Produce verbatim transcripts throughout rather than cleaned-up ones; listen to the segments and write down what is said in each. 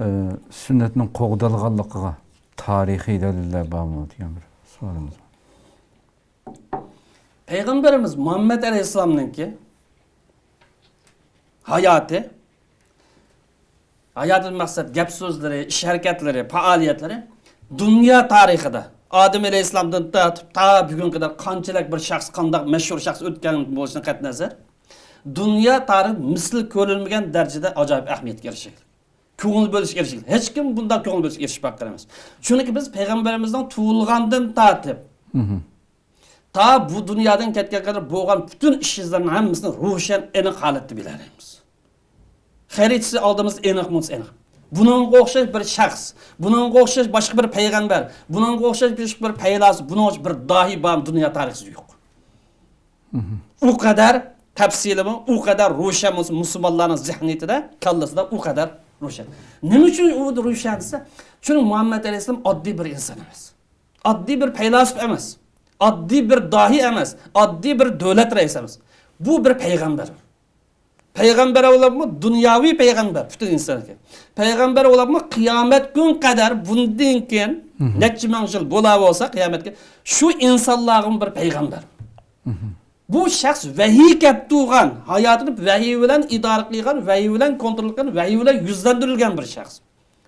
ئە، سۈننەتنىڭ قوغدالغانلىقىغا تارىخىي دەلىللەر بارمۇ دېگەن بىر سوئالىمىز بار. پەيغەمبىرىمىز مۇھەممەد ئەلەيھىسسالامنىڭكى ھاياتى، ھاياتىدىن مەقسەت گەپ سۆزلىرى، ئىش ھەرىكەتلىرى، پائالىيەتلىرى دۇنيا تارىخىدا ئادەم ئەلەيھىسسالامدىن تارتىپ تا بۈگۈنگە قەدەر قانچىلىك بىر شەخس، قانداق مەشھۇر شەخس ئۆتكەن بولۇشىدىن قەتئىينەزەر، دۇنيا تارىخى مىسلى كۆرۈلمىگەن دەرىجىدە ئاجايىپ ئەھمىيەتكە ئېرىشكەن، كۆڭۈل بۆلۈشكە ئېرىشكەن. ھېچكىم بۇنداق كۆڭۈل بۆلۈشكە ئېرىشىپ باققان ئەمەس. چۈنكى بىز پەيغەمبىرىمىزنىڭ تۇغۇلغاندىن تارتىپ تا بۇ دۇنيادىن كەتكەن قەدەر بولغان پۈتۈن ئىش ئىزلىرىنىڭ ھەممىسىنى روشەن، ئېنىق ھالەتتە بىلەلەيمىز. خەرىتىسى ئالدىمىزدا ئېنىق، مۇنسى ئېنىق. بۇنىڭغا ئوخشاش بىر شەخس، بۇنىڭغا ئوخشاش باشقا بىر پەيغەمبەر، بۇنىڭغا ئوخشاش باشقا بىر پەيلاسوپ، بۇنىڭغا ئوخشاش بىر داھىي بار دۇنيا تارىخىدا يوق. ئۇ قەدەر تەپسىلىيمۇ، ئۇ قەدەر روشەن بولسا، مۇسۇلمانلارنىڭ زېھنىيىتىدە، كاللىسىدا ئۇ قەدەر روشەن. نېمە ئۈچۈن ئۇ روشەن دېسە، چۈنكى مۇھەممەد ئەلەيھىسسالام ئاددىي بىر ئىنسان ئەمەس. ئاددىي بىر پەيلاسوپ ئەمەس. ئاددىي بىر داھىي ئەمەس. ئاددىي بىر دۆلەت رەئىسى ئەمەس. بۇ بىر پەيغەمبەر. پەيغەمبەر بولۇپمۇ دۇنياۋى پەيغەمبەر، پۈتۈن ئىنسانغا. پەيغەمبەر بولۇپمۇ قىيامەت كۈن قەدەر بۇندىن كېيىن نەچچە مىڭ يىل بولا بولسا قىيامەتكە، شۇ ئىنسانلارغىمۇ بىر پەيغەمبەر. بۇ شەخس ۋەھىي كەپ تۇرغان، ھاياتىنى ۋەھىي بىلەن ئىدارە قىلغان، ۋەھىي بىلەن كونترول قىلغان، ۋەھىي بىلەن يۈزلەندۈرۈلگەن بىر شەخس.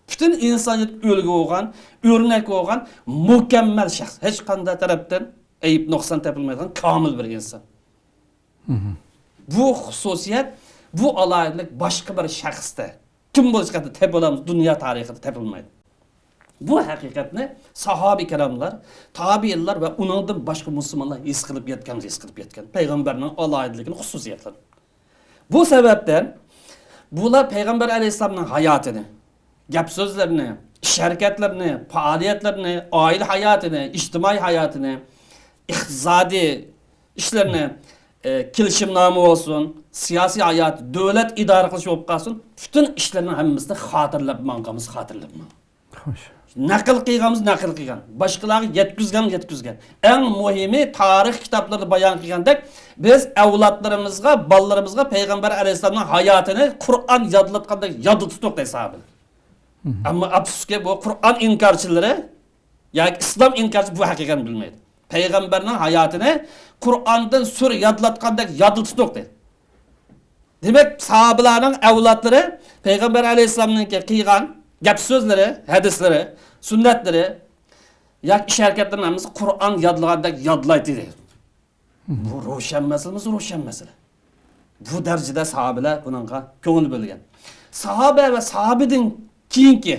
پۈتۈن ئىنسانىيەتكە ئۈلگە بولغان، ئۆرنەك بولغان، مۇكەممەل شەخس. ھېچقانداق تەرەپتىن ئەيىب، نۇقسان تېپىلمايدىغان كامىل بىر ئىنسان. بۇ خۇسۇسىيەت، بۇ ئالاھىدىلىك باشقا بىر شەخستە، كىم بولۇشقا تېپىلامىز، دۇنيا تارىخىدا تېپىلمايدۇ. بۇ ھەقىقەتنى ساھابە كىراملار، تابىئىنلار ۋە ئۇنىڭدىن باشقا مۇسۇلمانلار ھېس قىلىپ يەتكەن، ھېس قىلىپ يەتكەن پەيغەمبەرنىڭ ئالاھىدىلىكىنى، خۇسۇسىيەتلىرىنى. بۇ سەۋەبتىن بۇلار پەيغەمبەر ئەلەيھىسسالامنىڭ ھاياتىنى، گەپ سۆزلىرىنى، ئىش ھەرىكەتلىرىنى، پائالىيەتلىرىنى، ئائىلە ھاياتىنى، ئىجتىمائىي ھاياتىنى، ئىقتىسادىي ئىشلىرىنى، ئە، كېلىشىمنامە بولسۇن، سىياسىي ھايات، دۆلەت ئىدارە قىلىش بولۇپ قالسۇن، پۈتۈن ئىشلىرىنىڭ ھەممىسىنى خاتىرىلەپ ماڭغانمىز، خاتىرىلەپ ماڭغان. خوش. نەقىل قىلغانمىز، نەقىل قىلغان. باشقىلارغا يەتكۈزگەن، يەتكۈزگەن. ئەڭ مۇھىمى، تارىخ كىتابلىرىدا بايان قىلغاندەك، بىز ئەۋلادلىرىمىزغا، بالىلىرىمىزغا پەيغەمبەر ئەلەيھىسسالامنىڭ ھاياتىنى قۇرئان يادلاتقاندەك يادلىتىپ تۇردۇق دەيدۇ ساھابىلەر. ئەمما ئەپسۇسكى، بۇ قۇرئان ئىنكارچىلىرى ياكى ئىسلام ئىنكارچى بۇ ھەقىقەتنى بىلمەيدۇ. پەيغەمبەرنىڭ ھاياتىنى قۇرئاندىن سۈرە يادلاتقاندەك يادلىتىپ تۇردۇق دەيدۇ. دېمەك، ساھابىلەرنىڭ ئەۋلادلىرى پەيغەمبەر ئەلەيھىسسالامنىڭكى قىلغان گەپ سۆزلىرى، ھەدىسلىرى، سۈننەتلىرى ياكى ئىش ھەرىكەتلىرىنىڭ ھەممىسى قۇرئان يادلىغاندەك يادلايتتى دەيدۇ. بۇ روشەن مەسىلىمىز، روشەن مەسىلە. بۇ دەرىجىدە ساھابىلەر بۇنىڭغا كۆڭۈل بۆلگەن. ساھابە ۋە ساھابىدىن كېيىنكى،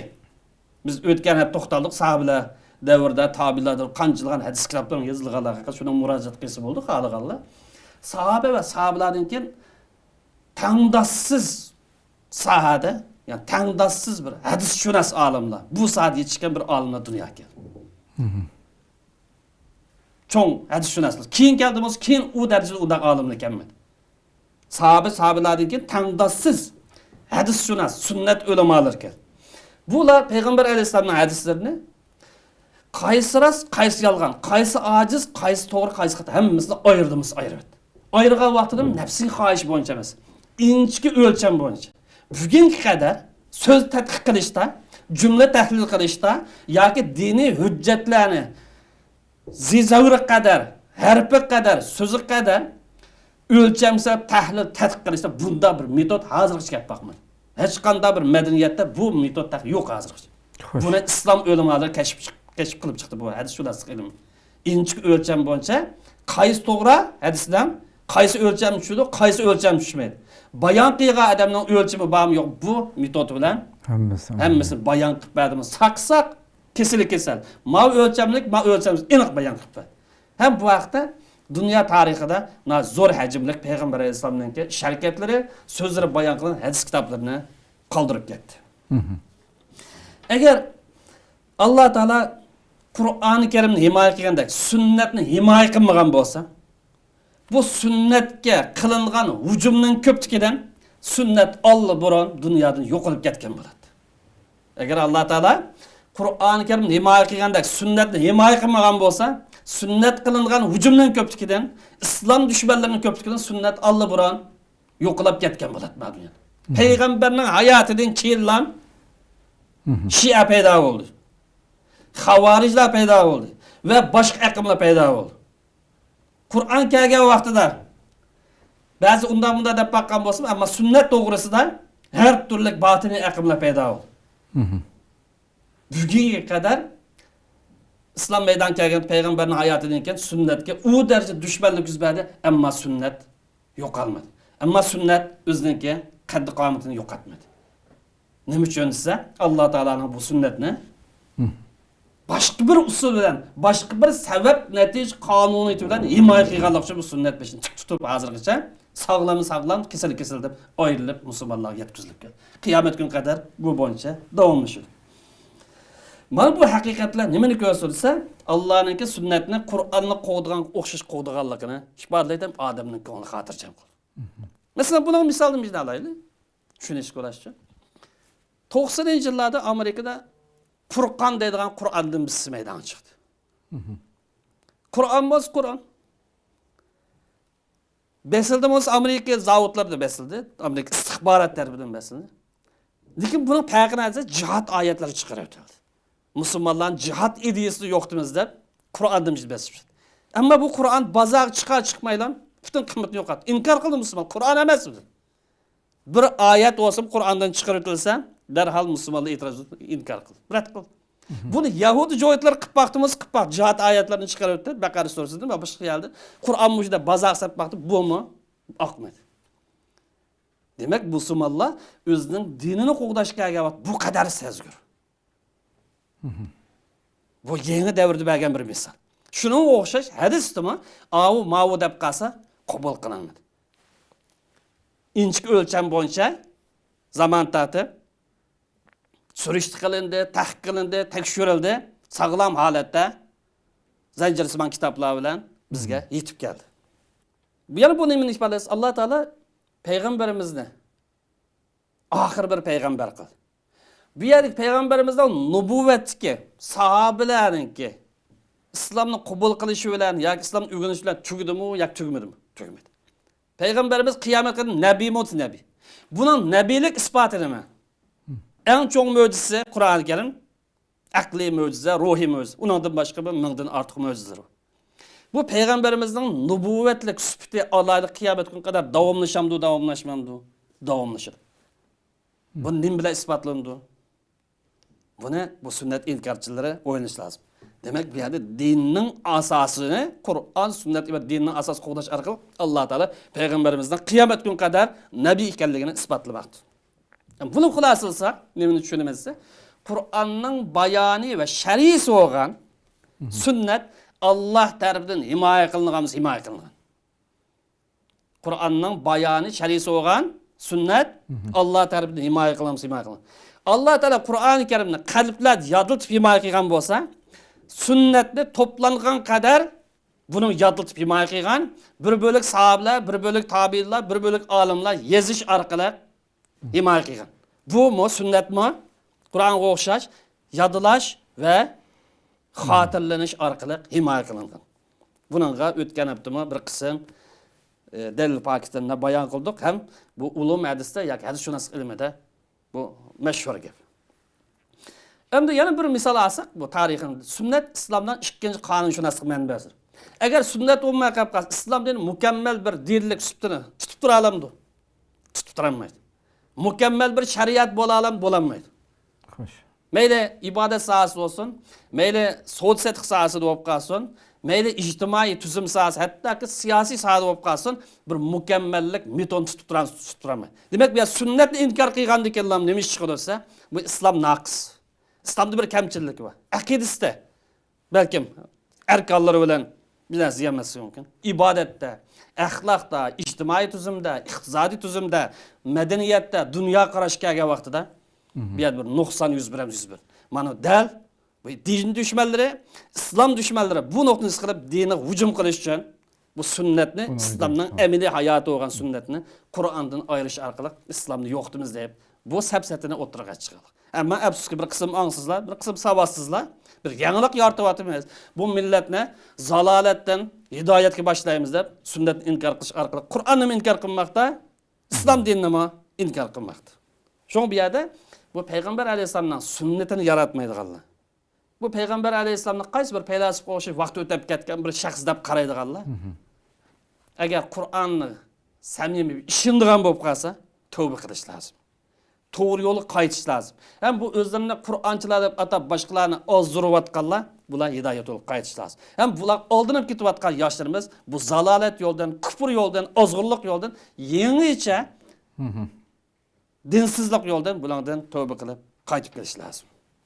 بىز ئۆتكەن ھەپتە توختالدۇق، ساھابىلەر دەۋرىدە، تابىئىنلار دەۋرىدە قانچىلىغان ھەدىس كىتابلىرىنى يېزىلغانلار ھەققىدە، شۇنىڭ مۇراجىئەت قىلسا بولدى، خالىغانلار. ساھابە ۋە ساھابىلاردىن كېيىن تەڭداشسىز ساھەدە، يەنى تەڭداشسىز بىر ھەدىسشۇناس ئالىملار، بۇ ساھەدە يېتىشكەن بىر ئالىملار دۇنياغا كەلدى. چوڭ ھەدىسشۇناسلار. كېيىن كەلدى بولسا، كېيىن ئۇ دەرىجىدە ئۇنداق ئالىملار كەلمىدى. ساھابە، ساھابىلاردىن كېيىن تەڭداشسىز ھەدىسشۇناس، سۈننەت ئۆلىمالىرى كەلدى. بۇلار پەيغەمبەر ئەلەيھىسسالامنىڭ ھەدىسلىرىنى قايسى راست، قايسى يالغان، قايسى ئاجىز، قايسى توغرا، قايسى خاتا، ھەممىسىنى ئايرىدىمىز ئايرىۋەتتى. ئايرىغان ۋاقتىدا نەپسىي خاھىش بويىچە ئەمەس، ئىنچىكە ئۆلچەم بويىچە. بۈگۈنگە قەدەر سۆز تەتقىق قىلىشتا، جۈملە تەھلىل قىلىشتا ياكى دىنىي ھۆججەتلەرنى زىزەۋرە قەدەر، ھەرپىگە قەدەر، سۆزىگە قەدەر ئۆلچەمسەپ تەھلىل، تەتقىق قىلىشتا بۇنداق بىر مېتود ھازىرغىچە كەپ باقمىدى. ھېچقانداق بىر مەدەنىيەتتە بۇ مېتود تېخى يوق ھازىرغىچە. خوش. بۇنى ئىسلام ئۆلىمالىرى كەشىپ چىق-، كەشىپ قىلىپ چىقتى بۇ ھەدىسشۇناسلىق ئىلمى. ئىنچىكە ئۆلچەم بويىچە قايسى توغرا ھەدىسنىڭ، قايسى ئۆلچەم چۈشىدۇ، قايسى ئۆلچەم چۈشمەيدۇ. بايان قىلغان ئادەمنىڭ ئۆلچىمى بارمۇ يوق، بۇ مېتود بىلەن ھەممىسى. ھەممىسىنى بايان قىلىپ بەردىمۇ. ساق ساق، كېسىلى كېسەل. ماۋۇ ئۆلچەملىك، ماۋۇ ئۆلچەمسىز، ئېنىق بايان قىلىپ بەردى. ھەم بۇ ھەقتە دۇنيا تارىخىدا ناھايىتى زور ھەجىملىك پەيغەمبەر ئەلەيھىسسالامنىڭكى ئىش ھەرىكەتلىرى، سۆزلىرى بايان قىلىنغان ھەدىس كىتابلىرىنى قالدۇرۇپ كەتتى. ئەگەر ئاللا تائالا قۇرئانى كەرىمنى ھىمايە قىلغاندەك سۈننەتنى ھىمايە قىلمىغان بولسا، بۇ سۈننەتكە قىلىنغان ھۇجۇمنىڭ كۆپلۈكىدىن سۈننەت ئاللىبۇرۇن دۇنيادىن يوقىلىپ كەتكەن بولاتتى. ئەگەر ئاللا تائالا قۇرئانى كەرىمنى ھىمايە قىلغاندەك سۈننەتنى ھىمايە قىلمىغان بولسا، سۈننەت قىلىنغان ھۇجۇمنىڭ كۆپلۈكىدىن، ئىسلام دۈشمەنلىرىنىڭ كۆپلۈكىدىن سۈننەت ئاللىبۇرۇن يوقىلاپ كەتكەن بولاتتى مانا دۇنيادا. پەيغەمبەرنىڭ ھاياتىدىن كېيىنلا شىئە پەيدا بولدى. خاۋارىجلار پەيدا بولدى. ۋە باشقا ئېقىملار پەيدا بولدى. قۇرئان كەلگەن ۋاقتىدا بەزى ئۇنداق مۇنداق دەپ باققان بولسىمۇ، ئەمما سۈننەت توغرىسىدا ھەر تۈرلۈك باتىنىي ئېقىملار پەيدا بولدى. بۈگۈنگە قەدەر ئىسلام مەيدانغا كەلگەن، پەيغەمبەرنىڭ ھاياتىدىن كېيىن سۈننەتكە ئۇ دەرىجىدە دۈشمەنلىك يۈز بەردى، ئەمما سۈننەت يوقالمىدى. ئەمما سۈننەت ئۆزىنىڭكى قەددى قامىتىنى يوقاتمىدى. نېمە ئۈچۈن دېسە، ئاللا تائالانىڭ بۇ سۈننەتنى باشقا بىر ئۇسۇل بىلەن، باشقا بىر سەۋەب، نەتىجە قانۇنىيىتى بىلەن ھىمايە قىلغانلىقى ئۈچۈن بۇ سۈننەت بېشىنى تىك تۇتۇپ ھازىرغىچە ساغلام ساغلام، كېسىل كېسىل دەپ ئايرىلىپ مۇسۇلمانلارغا يەتكۈزۈلۈپ كەلدى. قىيامەت كۈنى قەدەر بۇ بويىچە داۋاملىشىدۇ. مانا بۇ ھەقىقەتلەر نېمىنى كۆرسىتىدۇ دېسە، ئاللانىڭكى سۈننەتنى قۇرئاننى قوغدىغان ئوخشاش قوغدىغانلىقىنى ئىپادىلەيدۇ ھەم ئادەمنىڭ كۆڭلىنى خاتىرجەم قىلىدۇ. مەسىلەن، بۇنىڭ مىسالىنى بىر ئالايلى. چۈشىنىشكە بولىدۇ. توقسىنىنچى يىللاردا ئامېرىكىدا پۇرقان دەيدىغان قۇرئان دېمىسى مەيدانغا چىقتى. قۇرئان بولسا قۇرئان. بېسىلدى بولسا ئامېرىكا زاۋۇتلىرىدا بېسىلدى. ئامېرىكا ئىستىخبارات تەرىپىدىن بېسىلدى. لېكىن بۇنىڭ پەرقى نەدە؟ جىھاد ئايەتلىرى چىقىرىۋېتىلدى. مۇسۇلمانلارنىڭ جىھاد ئىدىيىسىنى يوقىتىمىز دەپ قۇرئاندا بېسىپ چىقتى. ئەمما بۇ قۇرئان بازارغا چىقار چىقمايلا پۈتۈن قىممىتىنى يوقاتتى. ئىنكار قىلدى مۇسۇلمان. قۇرئان ئەمەس بۇ. بىر ئايەت بولسىمۇ قۇرئاندىن چىقىرىۋېتىلسە، دەرھال مۇسۇلمانلار ئېتىراز قىلىپ ئىنكار قىلدى، رەت قىلدى. بۇنى يەھۇدىي جويتلار قىلىپ باقتىمىز، قىلىپ باقتى. جىھاد ئايەتلىرىنى چىقىرىۋېتىپ، بەقەرە سۈرىسىدىن ۋە باشقا يەردىن قۇرئان مۇشۇنداق بازار سەپ باقتى، بۇمۇ ئاقمىدى. دېمەك، مۇسۇلمانلار ئۆزىنىڭ دىنىنى قوغداشقا كەلگەن ۋاقىت بۇ قەدەر سەزگۈر. بۇ يېڭى دەۋردە بەرگەن بىر مىسال. شۇنىڭغا ئوخشاش ھەدىستىمۇ ئاۋۇ ماۋۇ دەپ قالسا قوبۇل قىلىنمىدى. ئىنچىكە ئۆلچەم بويىچە زامان تارتىپ، سۈرۈشتە قىلىندى، تەھقىق قىلىندى، تەكشۈرۈلدى، ساغلام ھالەتتە زەنجىرسىمان كىتابلار بىلەن بىزگە يېتىپ كەلدى. بۇ يەنە بۇ نېمىنى ئىپادىلەيدۇ؟ ئاللا تائالا پەيغەمبىرىمىزنى ئاخىر بىر پەيغەمبەر قىلدى. بۇ يەردىكى پەيغەمبىرىمىزنىڭ نۇبۇۋۋەتتىكى، ساھابىلەرنىڭكى ئىسلامنى قوبۇل قىلىشى بىلەن ياكى ئىسلامنى ئۆگىنىشى بىلەن تۈگىدىمۇ ياكى تۈگىمىدىمۇ؟ تۈگىمىدى. پەيغەمبىرىمىز قىيامەتكە قەدەر نەبىيمۇ نەبىي. بۇنىڭ نەبىيلىك ئىسپاتى نېمە؟ ئەڭ چوڭ مۆجىزىسى قۇرئانى كەرىم. ئەقلىي مۆجىزە، روھىي مۆجىزە. ئۇنىڭدىن باشقا بىر مىڭدىن ئارتۇق مۆجىزىلىرى بار. بۇ پەيغەمبىرىمىزنىڭ نۇبۇۋۋەتلىك سۈپىتى ئالاھىدە قىيامەت كۈنى قەدەر داۋاملىشامدۇ، داۋاملاشمامدۇ؟ داۋاملىشىدۇ. بۇ نېمە بىلەن ئىسپاتلىنىدۇ؟ بۇنى بۇ سۈننەت ئىنكارچىلىرى ئويلىشى لازىم. دېمەك، بۇ يەردە دىننىڭ ئاساسىنى، قۇرئان، سۈننەت ۋە دىننىڭ ئاساسىنى قوغداش ئارقىلىق ئاللا تائالا پەيغەمبىرىمىزنىڭ قىيامەت كۈنى قەدەر نەبىي ئىكەنلىكىنى ئىسپاتلىماقتا. بۇنى خۇلاسىلىساق، نېمىنى چۈشىنىمىز دېسە، قۇرئاننىڭ بايانى ۋە شەرھىسى بولغان سۈننەت ئاللا تەرىپىدىن ھىمايە قىلىنغان، ھىمايە قىلىنغان. قۇرئاننىڭ بايانى، شەرھىسى بولغان سۈننەت ئاللا تەرىپىدىن ھىمايە قىلىنغان، ھىمايە قىلىنغان. ئاللا تائالا قۇرئانى كەرىمنى قەلبلەردە يادلىتىپ ھىمايە قىلغان بولسا، سۈننەتنى توپلانغان قەدەر بۇنى يادلىتىپ ھىمايە قىلغان، بىر بۆلەك ساھابىلەر، بىر بۆلەك تابىئىنلار، بىر بۆلەك ئالىملار يېزىش ئارقىلىق ھىمايە قىلغان. بۇمۇ سۈننەتمۇ قۇرئانغا ئوخشاش يادلاش ۋە خاتىرىلىنىش ئارقىلىق ھىمايە قىلىنغان. بۇنىڭغا ئۆتكەن ھەپتىمۇ بىر قىسىم، ئى، دەلىل پاكىتلىرىنى بايان قىلدۇق ھەم بۇ ئۇلۇم ھەدىستە ياكى ھەدىسشۇناسلىق ئىلمىدە بۇ مەشھۇر گەپ. ئەمدى يەنە بىر مىسال ئالساق، بۇ تارىخىي سۈننەت ئىسلامنىڭ ئىككىنچى قانۇنشۇناسلىق مەنبەسى. ئەگەر سۈننەت بولماي قېلىپ قالسا، ئىسلام دىنى مۇكەممەل بىر دىنلىك سۈپىتىنى تۇتۇپ تۇرالامدۇ؟ تۇتۇپ تۇرالمايدۇ. مۇكەممەل بىر شەرىئەت بولالام؟ بولالمايدۇ. خوش. مەيلى ئىبادەت ساھەسى بولسۇن، مەيلى سودا سېتىق ساھەسىدە بولۇپ قالسۇن، مەيلى ئىجتىمائىي تۈزۈم ساھەسى، ھەتتاكى سىياسىي ساھەدە بولۇپ قالسۇن، بىر مۇكەممەللىك مېتودنى تۇتۇپ تۇرالمايدۇ. دېمەك، بۇ يەر سۈننەتنى ئىنكار قىلغاندىكىنلا نېمە ئىش چىقىدۇ دېسە، بۇ ئىسلام ناقىس. ئىسلامدا بىر كەمچىللىكى بار. ئەقىدىسىدە بەلكىم ئەركانلىرى بىلەن بىر نەرسە دېيەلمەسلىكى مۇمكىن. ئىبادەتتە، ئەخلاقتا، ئىجتىمائىي تۈزۈمدە، ئىقتىسادىي تۈزۈمدە، مەدەنىيەتتە، دۇنيا قاراشقا كەلگەن ۋاقتىدا بۇ يەردە بىر نۇقسان يۈز بېرەمدۇ؟ يۈز بېرىدۇ. مانا دەل بۇ دىن دۈشمەنلىرى، ئىسلام دۈشمەنلىرى بۇ نۇقتىنى ھېس قىلىپ، دىنىغا ھۇجۇم قىلىش ئۈچۈن بۇ سۈننەتنى، ئۇنىڭ ئىسلامنىڭ ئىجابى. ئەمەلىي ھاياتى بولغان سۈننەتنى قۇرئاندىن ئايرىش ئارقىلىق ئىسلامنى يوقىتىمىز دەپ بۇ سەپسەتىنى ئوتتۇرىغا چىقىرىدۇ. ئەمما ئەپسۇسكى، بىر قىسىم ئاڭسىزلار، بىر قىسىم ساۋاتسىزلار بىر يېڭىلىق يارىتىۋاتىمىز، بۇ مىللەتنى زالالەتتىن ھىدايەتكە باشلايمىز دەپ سۈننەتنى ئىنكار قىلىش ئارقىلىق قۇرئاننىمۇ ئىنكار قىلماقتا، ئىسلام دىنىنىمۇ ئىنكار قىلماقتا. شۇڭا بۇ يەردە بۇ پەيغەمبەر ئەلەيھىسسالامنىڭ سۈننىتىنى ياراتمايدىغانلار. بۇ پەيغەمبەر ئەلەيھىسسالامنى قايسى بىر پەيلاسوپقا ئوخشاش ۋاقتى ئۆتۈپ كەتكەن بىر شەخس دەپ قارايدىغانلار. ئەگەر قۇرئاننى سەمىمىي ئىشىنىدىغان بولۇپ قالسا، تەۋبە قىلىش لازىم. توغرا يولغا قايتىش لازىم. ھەم بۇ ئۆزلىرىنى قۇرئانچىلار دەپ ئاتاپ باشقىلارنى ئازدۇرۇۋاتقانلار، بۇلار ھىدايەت يولىغا قايتىش لازىم. ھەم بۇلار ئالدىنىپ كېتىۋاتقان ياشلىرىمىز بۇ زالالەت يولدىن، كۇپۇر يولدىن، ئازغۇنلۇق يولدىن يېڭىچە دىنسىزلىق يولدىن بۇلاردىن تەۋبە قىلىپ قايتىپ كېلىش لازىم.